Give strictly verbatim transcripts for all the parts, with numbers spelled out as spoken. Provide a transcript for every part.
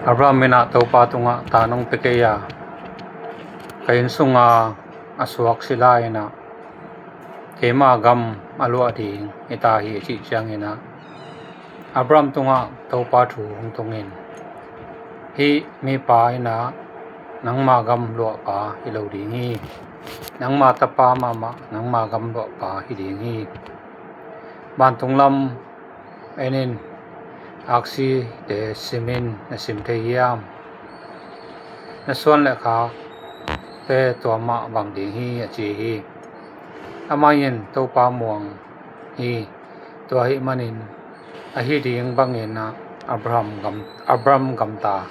Abraham in ah Topa tungah ta nong pia kei a, ka inn sunga a suak sila in ah keima gam a luah ding hi ta hi, a cih ciangin ah Abraham tungah Topa thu hong tungin, hih mipa in ah nangma gam luahpa hi lo ding hi. Nangma tapa mahmah nangma gam luahpa hi ding hi. Vantung lam en in, aksite sim in, na sim thei hiam? Na suan le khakte tua mah bang ding hi, a ci hi. Amah in Topa muang hi. Tua ahih manin ahi ding bangin ah Abraham gam, Abraham gamta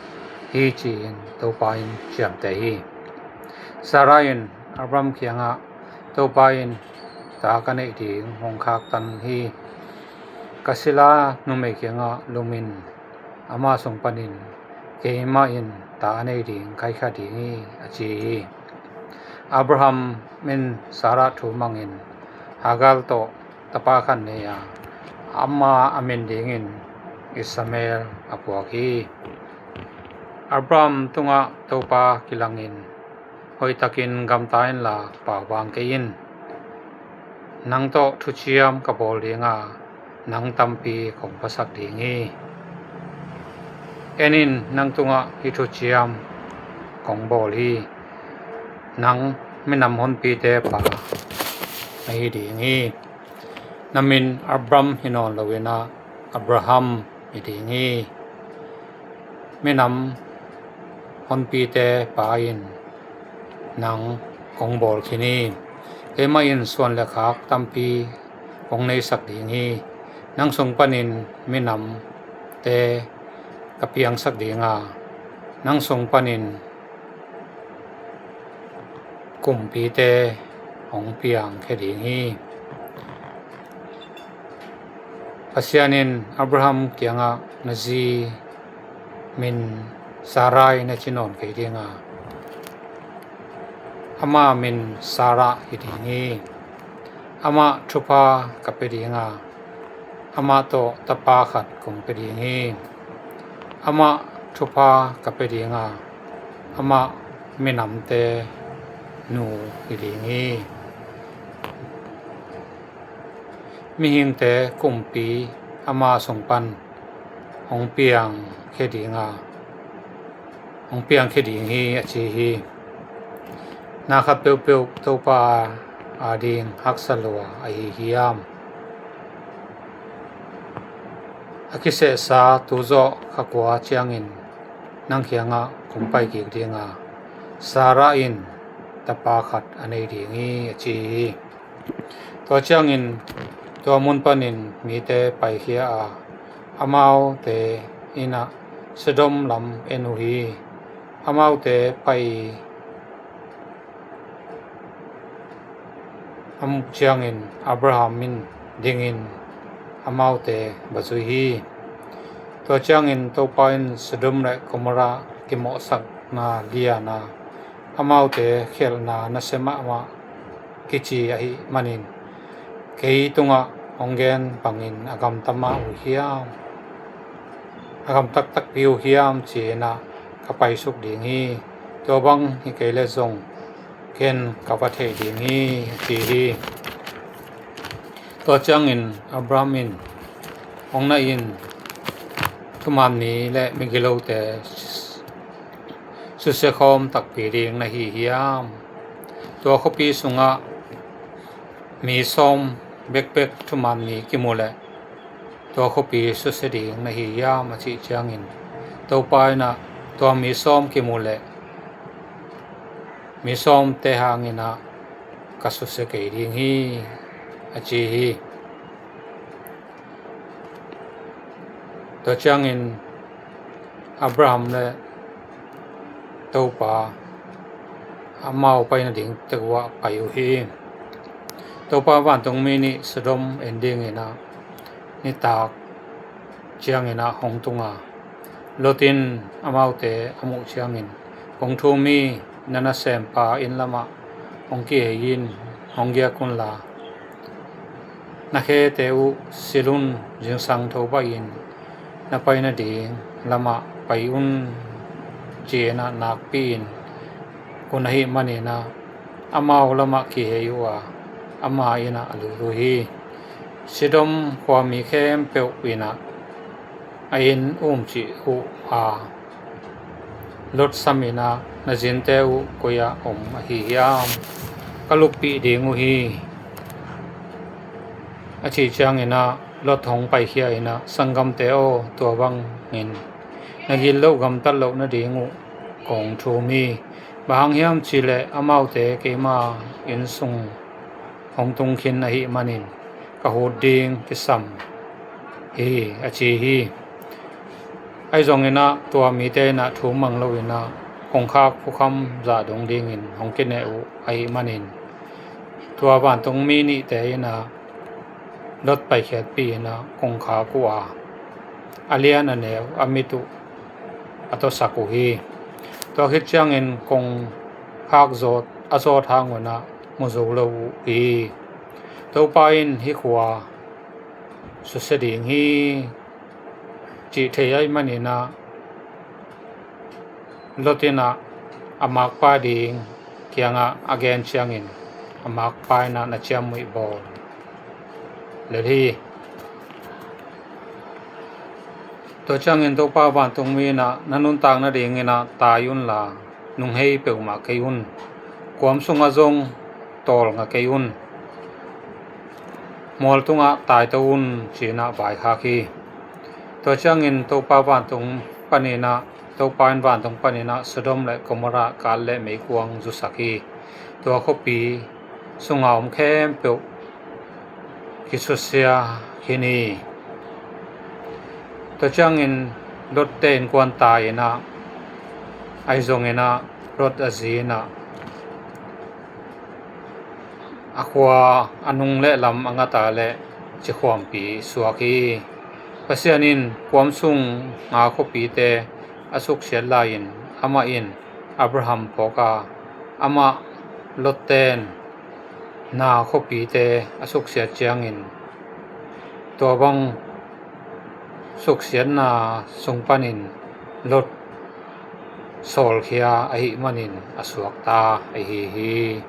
hi ci-in Topa in ciamteh hi. Sarah in Abraham kiangah, Topa in ta ka neih ding hong khaktan hi. Ka sila numei kiangah lum in, ama sung panin keimah in ta a nei ding ka hi kha ding hi, a ci hi. Abraham in Sarah thu mangin Hagar tawh tapa khat nei a, ama a min dingin Ishmael a puak hi. Abraham tungah Topa kilangin, hoihtakin gamta inla paubang kei in. Nang tawh thuciam ka bawl ding a, nang tampi kong phasak ding hi. En in, nang tungah hih thuciam kong bawl hi. Nang minam honpite pa na hi ding hi. Na min Abram hi nawn lo in ah Abraham hi ding hi. Minam honpite pa in nang kong bawl khin hi. Keimah in suan le khak tampi kong neisak ding hi. Nang sung panin minamte ka piangsak ding a, nang sung panin kumpite hong piangkhia ding hi. Pasian in Abraham kiangah, na zi min Sarai na ci nawn kei ding a, ama min Sarah hi ding hi. Amah thupha ka pia ding a, amah tawh tapa khat kong pia ding hi. Amah thupha ka pia ding a, amah minamte nu hi ding hi. Mihingte kumpi ama sung pan hong piangkhia ding a, hong piangkhia ding hi, a ci hi. Na khat peuhpeuh Topa ading haksa lua ahi hiam? A kisehsa tuzawh kha kua ciangin nang kiangah kong pai kik ding a, Sarah in tapa khat a nei ding hi, a ci hi. Tua ciangin tua mun panin mite paikhia a, amaute in ah Sodom lam en uh hi. Amaute pai a muh ciangin Abraham in dingin amaute va zui hi. Tua ciangin Topa in Sodom le Gomorrah kimawhsakna lian a, amaute khialhna nasia mahmah kici ahih manin, kei tungah hong gen bangin a gamta mah uh hiam, a gamta takpi uh hiam ci-in ah ka paisuk ding hi. Tua bang hi kei leh zong ken ka va theih ding hi, a ci hi. Tua ciangin Abraham in, hong na in, thuman mi le migilote susia khawm takpi ding na hi hiam? Tua khuapi sungah mi sawm bekbek thuman mi kimu leh tua khuapi susia ding na hi hiam, a cih ciangin Topa in ah, tua mi sawm kimu leh mi sawmte hangin ah ka susia kei ding hi, a ci hi. Tua ciangin Abraham le Topa amau pai nading tek uh ah pai uh hi. Topa vantungmi nih Sodom en dingin ah nitak ciangin ah hong tung a, Lot in amaute a muh ciangin, kong thum hi, na nasempa inn lamah hong kihei in, hong giak unla, na khete uh silh un, zingsang tho baih in na pai nading lamah pai un, ci-in ah nakpi-in kun ahih manin ah amau lamah kihei uh a, ama inn ah a lut uh hi. Sodom khuami khempeuh in ah a inn umcih uh a, Lot samin ah, "Na zinte uh koi-ah om ahi hiam? Ka luppih ding uh hi," a cih ciangin ah Lot hong paikhia in ah, "Sanggamte aw, tua bangin na gitloh gamtat loh nading uh kong thum hi. Bang hang hiam cih leh amaute keima inn sung hong tung khin ahih manin ka hut ding kisam hi," a ci hi. Ahi zongin ah tua mite in ah thum mang loin ah kongkhak phukham zah dong dingin hong kineh uh ahih manin, tua vantungmi nihte in ah Lot paikhiatpih in ah kongkhak uh a, a lian a neu a mit uh a tawsak uh hi. Tua khit ciangin kongkhak zawt, a zawt hang un ah mu zo lo uh hi. Topa in hih khua susia ding hi, cih thei ahih manin ah Lot in ah a makpa ding kiangah a gen ciangin, a makpa in ah na ciamnuih bawl lel hi. Tua ciangin Topa vantungmi in ah, "Na nuntak nadingin ah tai unla, nunghei peuhmah kei un. Kuam sungah zong tawlnga kei un. Mual tungah taito un," ci-in ah vaikhak hi. Tua ciangin Topa vantung panin ah, Topa in vantung panin ah Sodom le Gomorrah kat le meikuang zusak hi. Tua khuapi sunga om khempeuh kisusia khin hi. Tua ciangin Lot-te innkuan tai in ah, ahi zongin ah Lot a zi in ah a khua a nung le lam a ngat a leh cikhuampi suak hi. Pasian in kuam sunga khuapite a suksiat lai-in, amah in Abraham phawk a, amah Lot-ten na khuapite a suksiat ciangin, tua bang suksiatna sung panin Lot sawlkhia ahih manin a suakta ahi hi.